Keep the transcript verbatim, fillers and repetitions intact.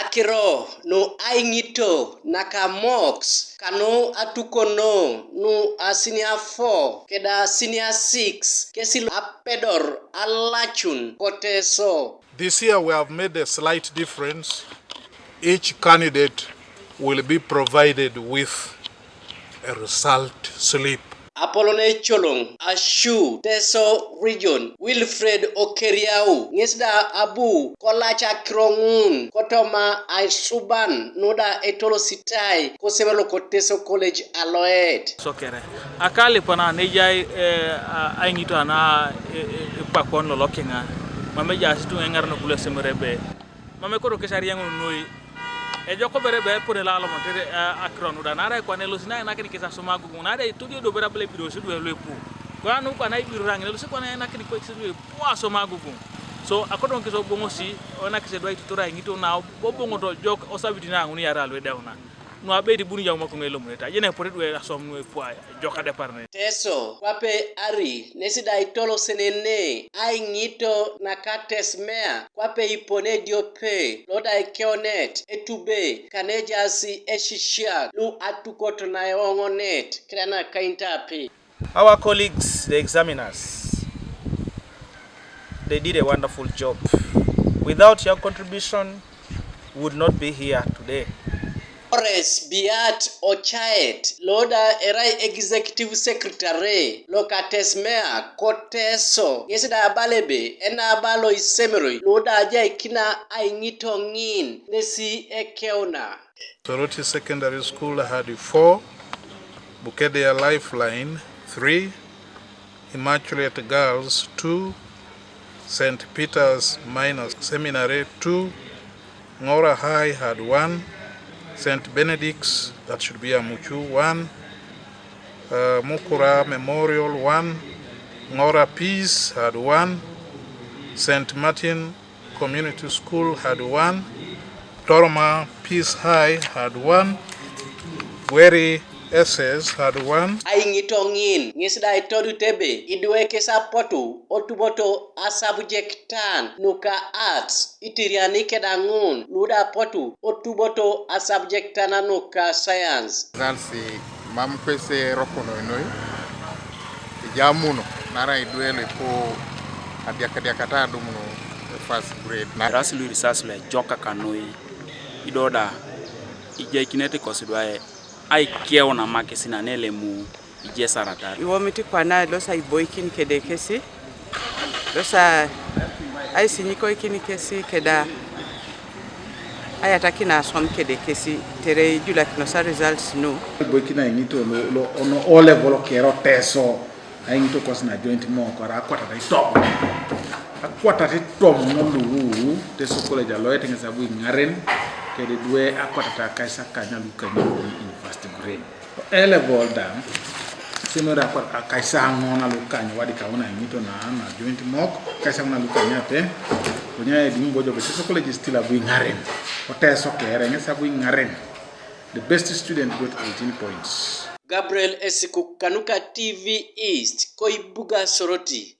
Akiro nu aiŋito naka moks kanu atukono nu a senior four keda senior six kesi lu apedor alacun ko Teso. This year we have made a slight difference. Each candidate will be provided with a result slip. Apolon ecoloŋ asu Teso Region Wilfred Okeriau ŋes da abu kolac akiro ŋun kotoma aisuban nu da etolositai kosomero loko Teso College Aloet. Sokere. Akalipa na nejai, eh, a-, aiŋito ana, eh, eh, epakon lolokiŋa. Mam ejaas ituŋa eŋarenok lu esemere ebe mam ekoto kes ariaŋun noi. Ejok bere ebe epone lo alomon tere, eh, akiro nu da. Naarai kwana elosi na ainakini kes asoma agogoŋ. Naarai itodio do bere abala ebiros idwe lu ipu. Kwana nu kwana ibiror aŋin elosi kwana ainakini kes idwe ipu asoma agogoŋ. So, akodoŋ kes oboŋosi, oinakis edwai tutor aiŋito na oboŋoto ejok osabiti na ŋun iarei lu edeuna. Nu abeit ibuni jau makoŋ elomunete, ajeni epote idwe aswam nu epu ejok adeparne. Teso, kwape ari, nesi da itolosenene, aiŋito naka Tesmea, kwape ipone ediope, lo da ekeunet, etube, kane ejaas esisiak, lu atukot na eoŋonet, keda na kaintapi. Our colleagues, the examiners, they did a wonderful job. Without your contribution, we would not be here today. Ores Biat Ochaet, lo da erai Executive Secretary, loka Tesmea ko Teso, ŋes da abala ebe, enaba lo isemeroi, lo da ajaikina aiŋito ŋin, nesi ekeuna. Soroti Secondary School had four, Bukedea Lifeline three, Immaculate Girls two, Saint Peter's Minor Seminary two, Ngora High had one, Saint Benedict's, that should be Amuchu, one, uh, Mukura Memorial one, Ngora Peace had one, Saint Martin Community School had one, Toroma Peace High had one, Gweri S S had one. Aiŋito ŋin ŋes da itodit ebe idwe kes apotu otuboto asabjektan nuka arts, itiriani keda ŋun lu da apotu otuboto asabjektan nuka science. Results mam kwesi erokono noi, ijamuno, naarai idwe lu ipu adiakadiakata adumuno first grade. Na ras lu irisas lu ejok kanoi, ido da ijaikinete kosi idwe aikeuna makesi na nelemu ijesaratar. Iwomit kwana elosi aiboikin kede kesi, elosi aisinyikoikin kesi keda ayatakin aswam kede kesi, tere ijulakinos results nu. Aiboikin aiŋito lo, lo, ono O level kere Teso, aiŋito kosi na joint mock, arai akwatat itomon. Akwatat itomon lu Teso College Aloet ŋes abu iŋaren, kede idwe akwatat akaisakany lu kanykauni in first grade. O A level da, isemeroi akwatat akaisaŋon lu kany, wadi kauna aiŋito na, na joint mock, akaisaŋon lu kany ape, konye ediŋ bojo be Teso College still abu iŋaren. O Teso kere ŋes abu iŋaren. The best student got eighteen points. Gabriel Esikuk kanuka T V East, ko ibuga Soroti.